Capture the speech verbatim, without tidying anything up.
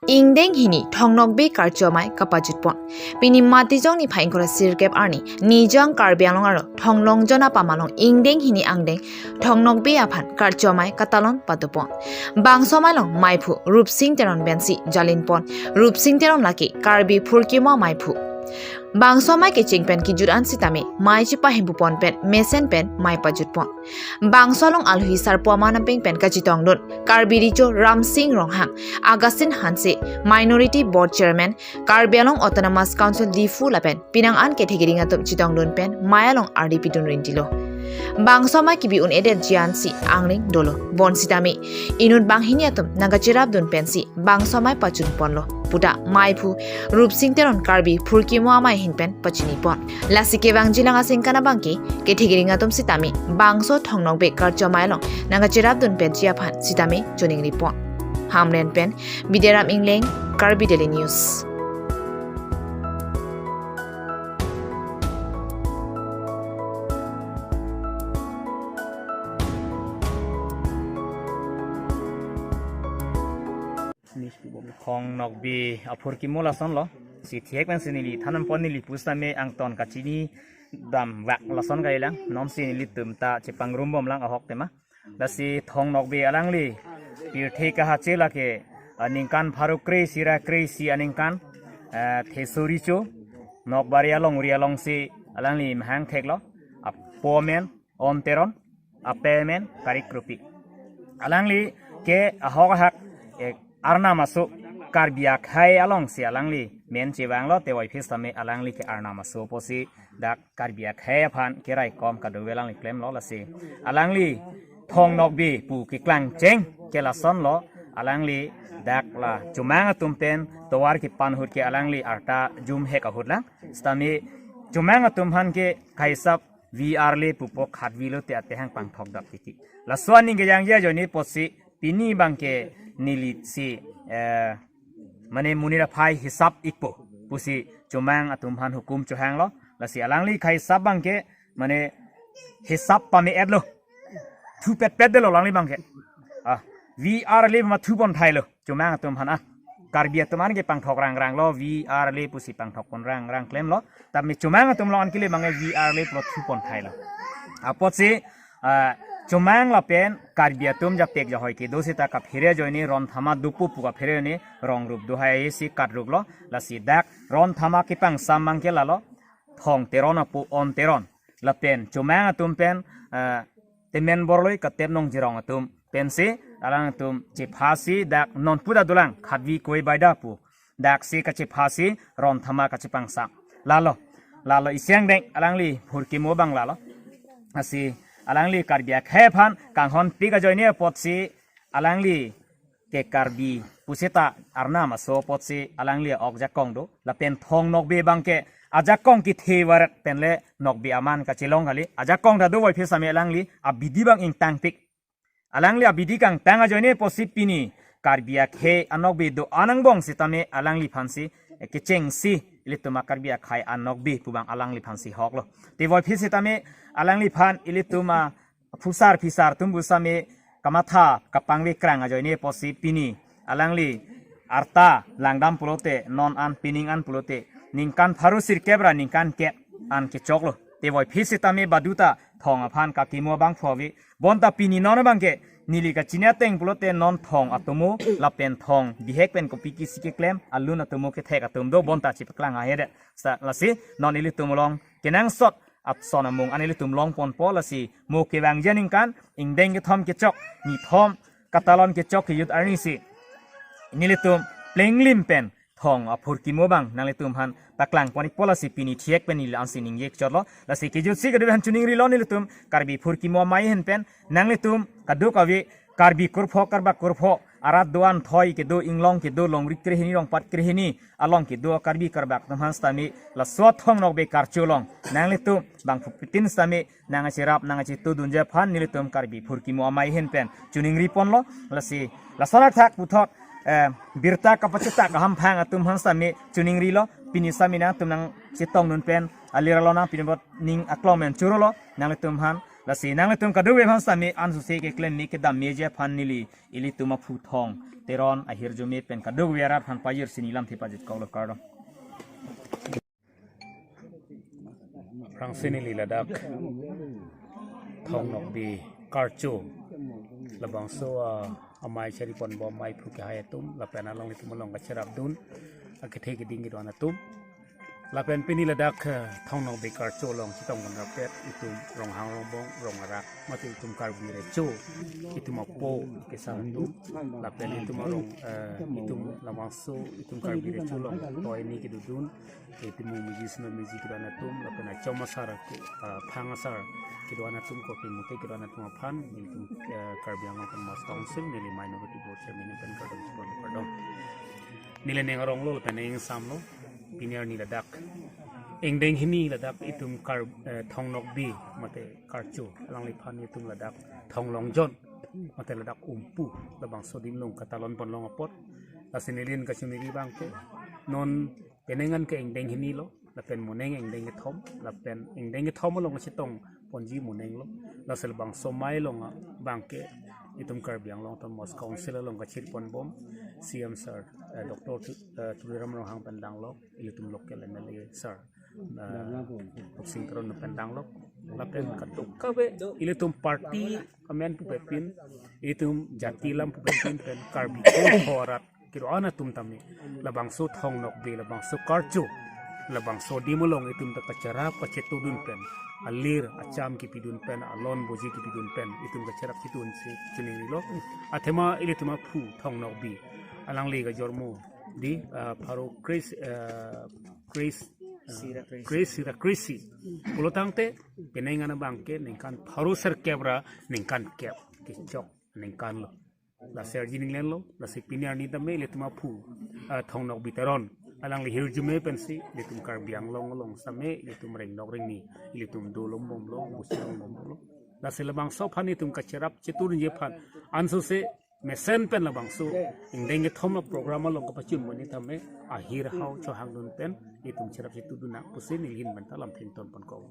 Ingdeng hini Thong Nokbe karcho amei kapajutpon. Pini Matijong niphai ingkoi ra sirkep arni Nijang Karbi Anglong aro Thong Longjon apam along ingdeng hini angdeng Thong Nokbe aphan karcho amei katalon padopon. Bangso amei along meiphu Rupsing Teron pensi jalinpon. Rupsing Teron lake Karbi phurkimo meiphu. Bangso amei kecheng pen kejut an sitame mei chepahempupon pen mesen pen mei pajutpon. Bangso along alohi sarpo aman ampeng pen kachetongdun Karbi Recho Ramsing Ronghang, Augustine Hanse, Minority Board Chairman, Karbi Anglong Autonomous Council Diphu lapen penang an kethek kering atum chetongdun pen mei along ardi pidun rintilo. Bangso amei kebi un-edet ji ansi angring dolo. Bonsitame inut banghini atum nangkacherapdun pensi bangso amei pachunponlo puta meiphu Rupsing Teron Karbi phurkimo amei ahin pen pachinipon. Lasi kevangjilang asengkan abangke kethek kering atum sitame bangso Thong Nokbe karcho amei along nangkacherapdun penji aphan sitame choningripon. Hamren pen Bidaram Ingleng, Karbi Daily News. Thong Nokbe aphurkimo lasonlo. Si thek pensi neli thanpon, neli pusitame angton kachinidam vak lason kalilang. Nonsi nelitum ta chepangrumbomlang ahok tema. Lasi Thong Nokbe alangli pirthe kahache lake, ah, ningkan pharo kre-isi ra kre-isi aningkan, ah, Theso Recho Nokbari alongri alongsi alangli mahang theklo. Apo amen On Teron, ape amen Karik Kropi. Alangli ke ahok ahak, eh, Arnam aso Karbi akhei alongsi alangli men chevanglo, tevoiphit sitame alangli ke Arnam aso pusi dak Karbi akhei aphan keraikom kadokave alangli klemlo. Lasi alangli Thong Nokbe pu keklangcheng ke lasonlo. Alangli dak la chomang atum pen tovar kepan ahut ke alangli arta jum hek ahut lang. Sitame chomang atum aphan ke kaisap V R le pupo, khatvilo te atehang pangthok dap titi. Laso aning kejangji ajoine apotsi pini abangke nelisi, eh, mane monit aphai hisap ikpo pusi chomang atum aphan hukum chohanglo. Lasi alangli kaisap abangke mane hisap pame-etlo. Thupetpetdetlo alangli abangke. Ah, V R le ma thuponthailo chomang atum aphan, ah. Karbi atum an ke pangthok rangranglo, V R le pusi pangthokpon rangrang klemlo. Tapi chomang atum along an kele abangke V R le pulo thuponthailo. Apotsi, ah, chomang lapen Karbi atum japek jahoi kedo seta kaphere ajoine ron thama dopo pu kaphere ajoine rong rup do hai si katruklo. Lasi dak ron thama kepangsam abangke lalo Thong Teron apo On Teron. Lapen chomang atum pen, ah, Temen Borloi, Katep Nongjirong atum pensi alangtum chephasi dak non puta dolang, khatvi koi baida pu. Daksi kachephasi ron thama kachepangsam. Lalo, lalo isi angdeng alangli phurkimo abang lalo. Lasi alangli Karbi akhei aphan kanghonpik ajoine apotsi alangli ke Karbi puseta Arnam aso apotsi alangli ok ajakong do. Lapen Thong Nokbe abangke ajakong kethe varet pen le Nokbe aman kachelong kali. Ajakong ta dovoiphit sitame alangli abidi abang ingtangpik. Alangli abidi kangtang ajoine apotsi pini Karbi akhei anokbe do-an angbong sitame alangliphansi, eh, kechengsi ilitum a-Karbi akhei anokbe pu abang alangliphansi hoklo. Tevoiphit sitame alangliphan ilitum aphusar phisar atum pusitame kamatha kapangvekrang ajoine apotsi pini alangli arta langdam pulote, non an pining an pulote, ningkan pharo sirkep ra ningkan kep an kechoklo. Tevoiphit sitame baduta Thong aphan kakimo abang phovi. Bonta pini non abangke neli kachini ateng pulote non Thong atomo lapen Thong bihek pen kopi kisi keklem, alun atomo kethek atum do, bonta chipaklang ahedet. Sa lasi non ilitum along kenangsot ason amung an ilitum longponpo. Lasi mo kevangji aningkan ingdeng kethom kechok, nithom katalon kechok kejut arnisi nelitum plenglim pen Thong aphurkimo abang nanglitum aphan paklangpon-ikpo. Lasi pini thek pen neli ansi ningje kechotlo. Lasi kejutsi kadokave aphan choningrilo, nelitum Karbi phurkimo amei ahin pen nanglitum kadokave Karbi kurpho, Karbak kurpho, arat do-an thoi kedo, inglong kedo, longri krehini, longpat krehini along kedo Karbi Karbak atum aphan sitame laso Thong Nokbe karcho along nanglitum bangphutin sitame nangkacherap nangkachetudunji aphan nelitum Karbi phurkimo amei ahin pen choningriponlo. Lasi lason athak puthot, eh, birta kapachuta kahamphang atum aphan sitame choningrilo. Pini sitame nangtum nangchetongdun pen alir along nangpinbot ning aklong pen chorolo. Nanglitum aphan Lasi nanglitum kadokave aphan sitame ansose keklem me kedam meji aphan neli ilitum aphu Thong Teron ahirjume pen kadokave arat aphan pajirsi neli lamthe pajirkoklo, kardom. Aphrangsi neli ladak Thong Nokbe karcho labangso, ah, amei chariponbom amei aphu kehai atum lapen alanglitum along kacherapdun akethe keding kedo-an atum. Lapen pini ladak, eh, Thong Nokbe karcho along chetongpon rapet itum Ronghang Rongbong, Rong Arak, mate itum Karbi Recho, itum apo kesar atum, lapen itum arong, eh, itum labangso itum Karbi Recho along toini kedodun, itum mung meji sino meji kedo-an atum, lapen achom asar ke, eh, phang asar kedo-an atum, korte mute kedo-an atum aphan, itum, eh, Karbi Anglong Autonomous Council neli minority board chairman pen kardom, kardom, kardom. Neli ning aronglo lapen ning ingsamlo, pini arni ladak ingdeng hini ladak itum kar, eh, Thong Nokbe mate karcho alangliphan itum ladak Thong Longjon mate ladak Umpu labangso adim along katalon ponlong apot. Lasi neli ning kachoniri abangke non penang an ke ingdeng hinilo, lapen moneng ingdeng kethom, lapen ingdeng kethom along chetongponji monenglo. Lasi labangso amei along abangke itum Karbi Anglong Autonomous Council along kachiriponbom C M sir, eh, Doctor Tu-, eh, Tuliram Ronghang pen danglok, ilitum local M L A sir, eh, Tuksing Teron pen danglok, lapen kadokave ilitum party amen pupepin, itum jati alam pupepin pen Karbi kongho arat kedo-an atum tame labangso Thong Nokbe, labangso karcho, labangso adim along itum ta kacherap kachetudun pen, alir acham kipidun pen, alon boji kipidun pen itum kacherap chetudunsi choningrilo. Athema ilitum aphu Thong Nokbe, alangli kajormo di, ah, pharo kre-isi, ah, kre-isi, ah, Sira kre-isi. Kre-isi ra kre-isi pulotangte penang an abangke ningkan pharo sirkep ra ningkan kep kechok ningkanlo. Lasi arje ninglenlo, lasi pini arni tame ilitum aphu, ah, Thong Nokbe Teron alangli ahirjume pensi ilitum Karbi Anglong along sitame ilitum rengdok rengni, ilitum dolongbomlo, busi longbomlo. Lasi labangso aphan itum kacherap chetudunji aphan ansose mesen pen labangso ingdeng kethom a-program along kapachun moni tame ahirhao chohangdun pen itum cherap chetudun nang pusi neli ahin pen ta lamthe ingtonponkok.